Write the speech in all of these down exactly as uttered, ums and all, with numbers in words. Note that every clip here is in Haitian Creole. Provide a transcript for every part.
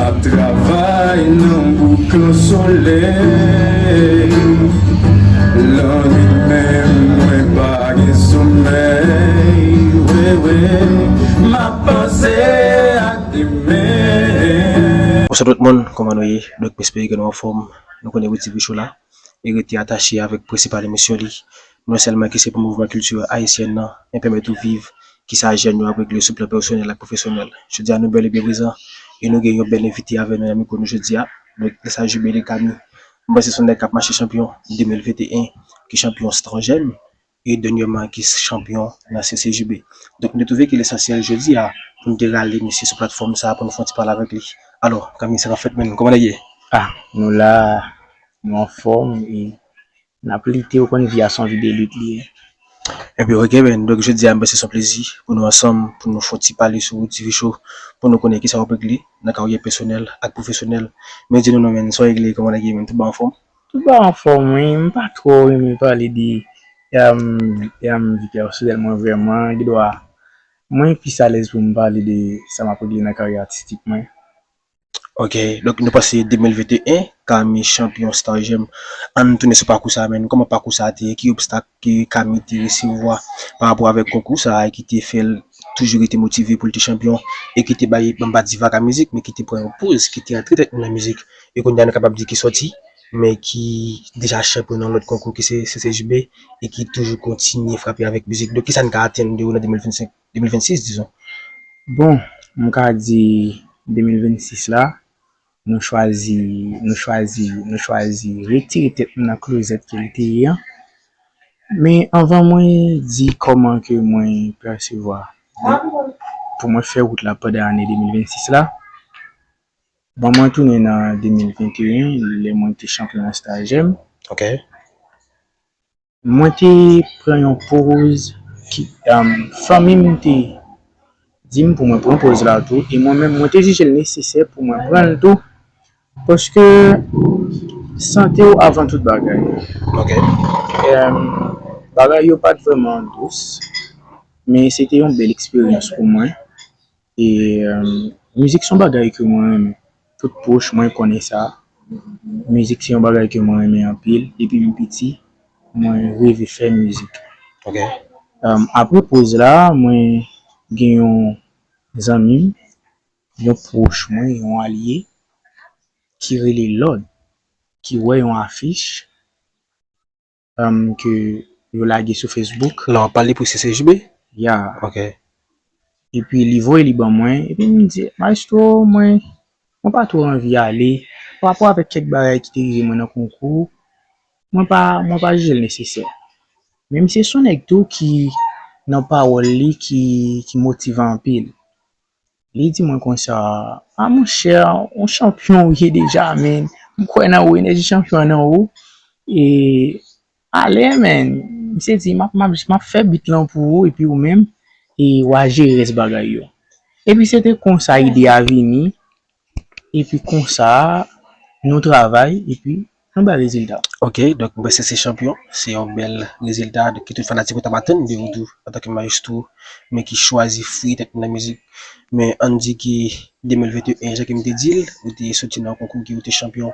Travay nan boukan solèy. Lannwit menm mwen pa gen somèy. Wi, wi, m ap panse ak demen. Bonswa tout moun, kòman nou ye? Donk, m espere ke nou anfòm. Nou konnen Wi T V Show la. E rete atache avèk prensipal misyon li, non sèlman ki se pou mouvman kilti ayisyèn nan, men pèmèt ou viv kisa jèn yo ap regle sou plan pèsonèl ak pwofesyonèl. Jodi a, nou bèl e byen prezan, e nou gen yon bèl envite avè nou nan mikwo nou jodi a. Donk, L S H J B de Kami. M panse se yon nèg k ap mache chanpyon de mil venteyen, ki chanpyon Star Jèm, e dènyèman ki chanpyon nan C C J B. Donk, nou te twouve ke lesansyèl jodi a, pou nou te rale misye sou platfòm sa a, pou nou fè yon ti pale avèk li. Alò, Kami, sa k ap fèt, menn? Kòman nèg ye? Ah, nou la, nou anfòm, e n ap lite, ou konn vi a se yon vi de lit li ye. Ebyen, oke, menn. Donk, jodi a, m panse se yon plezi pou nou ansanm, pou nou fè yon ti pale sou Wi T V Show, pou nou konnen kisa w ap regle nan karyè pèsonèl ak pwofesyonèl. Men di nou non, menn, sa w regle, kòman nèg ye, menn? Tout bagay anfòm? Tout bagay anfòm, wi. M pa twò renmen pale de, em, em, vi pèsonèl mwen vrèman, gendwa mwen plis alèz pou m pale de sa m ap regle nan karyè atistik mwen. Ok, donk nou pase de mil venteyen, Kami chanpyon Star Jèm. Ann tounen sou pakou sa a, menn. Kòman pakou sa a te ye? Ki obstak ke Kami te resevwa pa rapò avèk konkou sa a ki te fè l toujou rete motive pou l te chanpyon e ki te bay Bamba Diva ka mizik, men ki te pran yon poz, ki te antre tèt li nan mizik? E kounye a nou kapab di ki sòti, men ki deja chanpyon nan lòt konkou ki se C C J B e ki toujou kontinye frape avèk mizik. Donk, kisa n ka atann de ou nan de mil vennsenk, de mil vennsis, dizon? Bon, m ka di de mil vennsis la, nou chwazi, nou chwazi, nou chwazi retire tèt nou nan klozèt ke l te ye an. Men anvan mwen di kòman ke mwen pèsevwa pou mwen fè wout la pandan ane de mil vennsis la, bon, mwen tounen nan de mil venteyen, lè mwen te chanpyon nan Star Jèm. Ok. Mwen te pran yon poz ki, um, fanmi m te di m pou mwen pran poz la tou, e mwen menm, mwen te jije l nesesè pou mwen pran l tou, paske sante w avan tout bagay. Ok. Em, bagay yo pa t vrèman dous, men se te yon bèl eksperyans pou mwen. E, em, mizik se yon bagay ke mwen renmen. Tout pwòch mwen konnen sa. Mizik se yon bagay ke mwen renmen anpil. Depi m piti, mwen reve fè mizik. Ok. Em, apre poz la, mwen gen yon zanmi m, yon pwòch mwen, yon alye, ki rele Lòd, ki wè yon afich, um, ke yo lage sou Facebook. La w ap pale pou C C J B? Ya. Ok. Epi li voye li ban mwen, epi m di, "Maestro, mwen, mwen pa twò anvi ale. Pa rapò avèk kèk bagay ki te rive mwen nan konkou, mwen pa, mwen pa jije l nesesè." Men misye se yon nèg tou ki, nan pawòl li, ki, ki motivan anpil. Li di mwen konsa, "A monchè, yon chanpyon ou ye deja, men m kwè nan ou, enèji chanpyon an nan ou." E alè, men, misye di, "M ap, m ap, m ap fè bit lan pou ou, epi ou menm, e w a jere rès bagay yo." Epi se te konsa ide a vini, epi konsa, nou travay, epi yon bèl rezilta. Ok, donk, mwen se, se chanpyon, se yon bèl rezilta. Donk, ki tout fanatik ou t ap atann de ou tou, antanke maestro, men ki chwazi fouye tèt nan mizik. Men ann di ke de mil venteyen, jan ke m te di l, ou te soti nan yon konkou ke ou te chanpyon.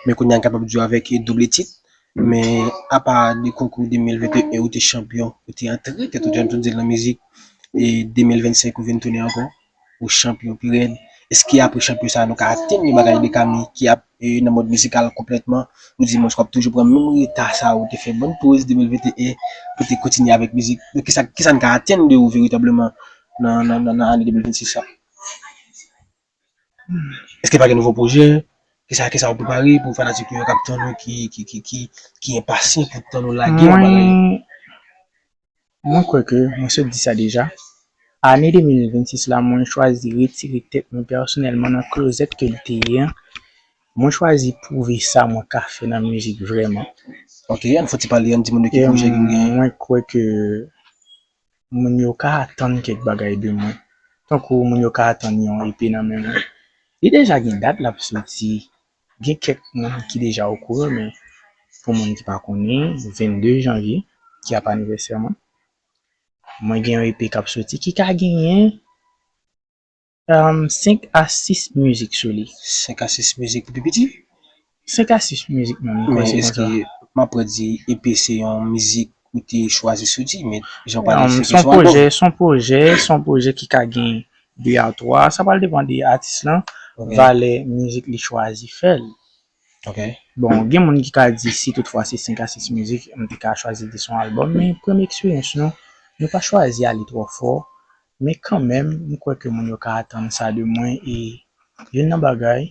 Men kounye a, n kapab di w avèk doub tit. Men apa de konkou de mil venteyen, ou te chanpyon, ou te antre tèt ou, jan m te di l, nan mizik. E de mil vennsenk, ou vin tounen ankò, ou chanpyon pi rèd. Èske apre chanpyon sa a, nou ka atenn yon bagay de Kami ki ap, e, nan mond mizikal konplètman? Ou di mwen, w ap toujou pran menm reta sa a, ou te fè bann poz de mil venteyen pou te kontinye avèk mizik. Donk, kisa, kisa n ka atenn de ou veritableman nan, nan, nan, nan ane de mil vennsis sa? Èske pa gen nouvo pwojè? Kisa, kisa w prepare pou fanatik yo k ap tann ou, ki, ki, ki, ki, ki enpasyan pou tann ou lage yon bagay? Mwen, Mwen kwè ke mwen sot di sa deja. Ane de mil vennsis la, mwen chwazi retire tèt mwen pèsonèlman nan klozèt ke l te ye an. Mwen chwazi pwouve sa mwen ka fè nan mizik vrèman. Ok, ann fè ti pale, ann di moun yo ki pwojè ke w genyen. Mwen kwè ke moun yo ka atann kèk bagay de mwen. Tankou moun yo ka atann yon E P nan men mwen. Li deja gen dat l ap soti. Gen kèk moun ki deja okouran, men pou moun ki pa konnen, vennde janvye, ki ap anivèsè mwen, mwen gen yon E P k ap soti ki ka genyen um, senk a sis mizik sou li. Senk a sis mizik pou pi piti? Senk a sis mizik menm, mwen kwè Men se èske konsa. M ap di E P se yon mizik ou te chwazi soti, men jan w pale Um, se se yon kesyon albòm. pwojè, se yon pwojè, se yon pwojè ki ka gen de a twa. Sa pral depann de atis lan, Ok, valè mizik li chwazi fè l. Ok. Bon, gen moun ki ka di si toutfwa se senk a sis mizik, m te ka chwazi di se yon albòm, men premye eksperyans nou, nou pa chwazi ale twò fò, men kanmenm, m kwè ke moun yo ka atann sa de mwen, e youn nan bagay,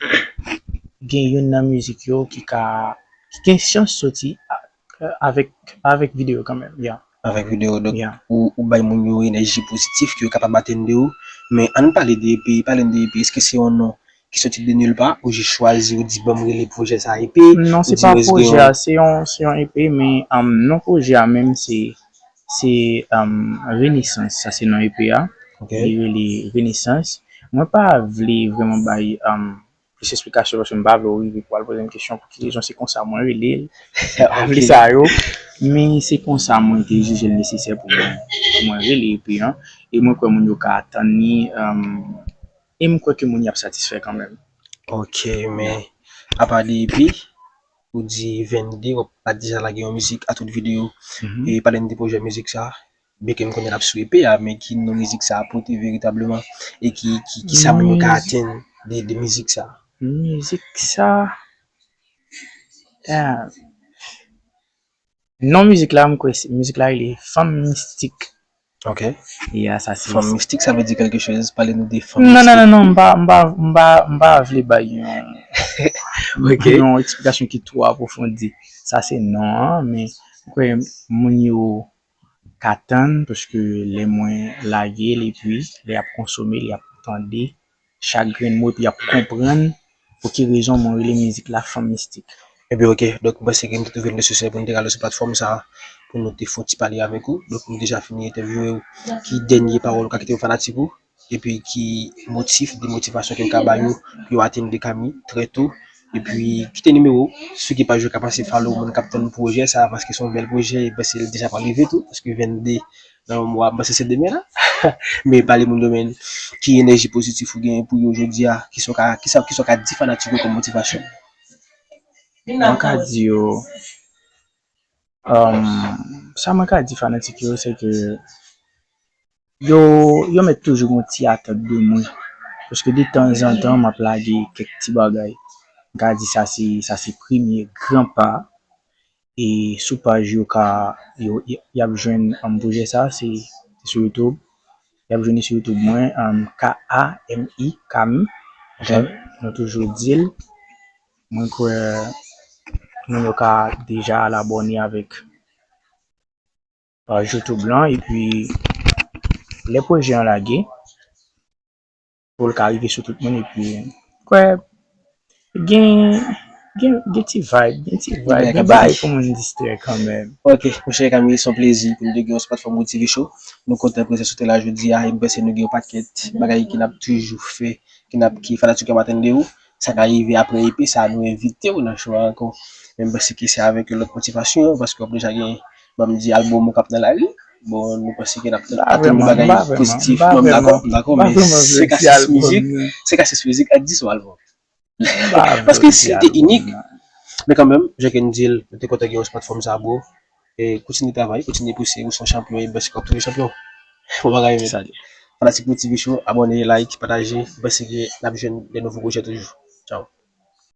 gen youn nan mizik yo ki ka, ki gen chans soti a- avèk, avèk videyo kanmenm, ya. Avèk videyo, donk Ya. ou, ou bay moun yo enèji pozitif ke yo kapab atenn de ou. Men ann pale de E P, pale n de E P, èske se yon non ki soti de nil pa, ou jis chwazi, ou di, "Ban m rele pwojè sa E P"? Non, Ou se di, pa "Ou èske pwojè yon" a, se yon, se yon E P, men um, non pwojè a menm se, se um, Renesans, sa se non E P a. Ok. Li rele Renesans. Mwen pa vle vrèman bay um, plis esplikasyon paske m pa vle w rive pou al poze m kesyon pou ki rezon se konsa mwen rele l. M pa vle Ok. Sa yo. Men se konsa mwen te jije l nesesè pou mwen, pou mwen rele E P an. E mwen kwè moun yo ka atann li. Um, e m kwè ke moun y ap satisfè kanmenm. Ok, men apa de E P, ou di vennde, w ap deja lage yon mizik a tout videyo. Mhm. E pale n de pwojè mizik sa, byenke m konnen l ap sou E P a, men ki non mizik sa pote veritableman e ki, ki, ki sa moun yo ka Mizik, atenn de, de mizik sa? Mizik sa. Ah, non mizik la, m kwè se- mizik la rele Fanm Mistik. Ok. Ya, sa se Fanm mistik, sa vle di kèlke choz. Pale nou de fanm Non, non, mistik. Non, non, m pa, m pa, m pa, m pa vle bay yon, Ok. Yon eksplikasyon ki twò apwofondi. Sa se non an, men m kwè moun yo ka tann paske lè mwen lage l epi lè y ap konsome l, y ap tande chak grenn mo epi y ap konprann pou ki rezon mwen rele mizik la Fanm Mistik. Ebyen, ok. Donk, mwen panse ke m te twouve l nesesè pou n te rale sou platfòm sa a, pou nou te fè yon ti pale avèk ou. Donk, nou deja fini entèvyouwe w. Ki dènye pawòl ou ka kite pou fanatik ou? Epi ki motif, de motivasyon ke w ka ba yo, pou yo atenn de Kami trè to? Epi, kite nimewo w, sou ki paj yo ka pase follow moun k ap tann pwojè sa a, paske se yon bèl pwojè, e m panse l deja pral rive tou, paske vennde nan yon mwa, m panse se demen la. Men pale moun yo, men, ki enèji pozitif ou genyen pou yo jodi a, kisa w ka, kisa, kisa w ka di fanatik ou kòm motivasyon? Mwen ka di yo, um, sa mwen ka di fanatik yo, se ke yo, yo mèt toujou gen yon ti atant de mwen. Paske de tanzantan, m ap lage kèk ti bagay. M ka di sa se, sa se premye gran pa. E sou paj yo ka, yo, y, y ap jwenn um, pwojè sa, se, se sou YouTube. Y ap jwenn li sou YouTube mwen, um, K A M I, Kami. Ok. Jan nou toujou di l. Mwen kwè moun yo ka deja al abòne avèk paj YouTube lan, epi lè pwojè an lage, pou l ka rive sou tout moun, epi kwè gen, gen, gen ti vibe, gen ti vibe, Gen gen bagay bagay k ap pou moun distrè kanmenm. Ok, monchè Kami, se yon plezi pou n te gen w sou platfòm Motive Show. Nou kontan prezans ou te la jodi a, e m panse nou gen yon pakèt bagay ki n ap toujou fè, ki n ap, ki fanatik yo ap atann de ou. Sa ka rive apre E P sa, nou envite w nan show a ankò. Men m panse ke se avèk yon lòt motivasyon, paske w ap deja gen, ban m di, albòm ou k ap nan lari. Bon, nou panse ke n ap M pa atann de vrèman, m bagay pa vrèman, m pozitif. pa Non, m dakò, vrèman, m dakò, m pa men vrèman vle senk a ti sis mizik, albòm nan. Senk a sis mizik, a dis yon albòm. M pa vle Paske ti si l te albòm inik, nan. Men kanmenm, jan ke n di l, nou te kontan gen w sou platfòm sa, bro. E kontinye travay, kontinye pouse, ou se yon chanpyon, e m panse w ap tounen chanpyon. Bon bagay, men. Salut. Fanatik Motive Show, abòne, like, pataje, m panse ke n ap jwenn de nouvo pwojè toujou. Ciao.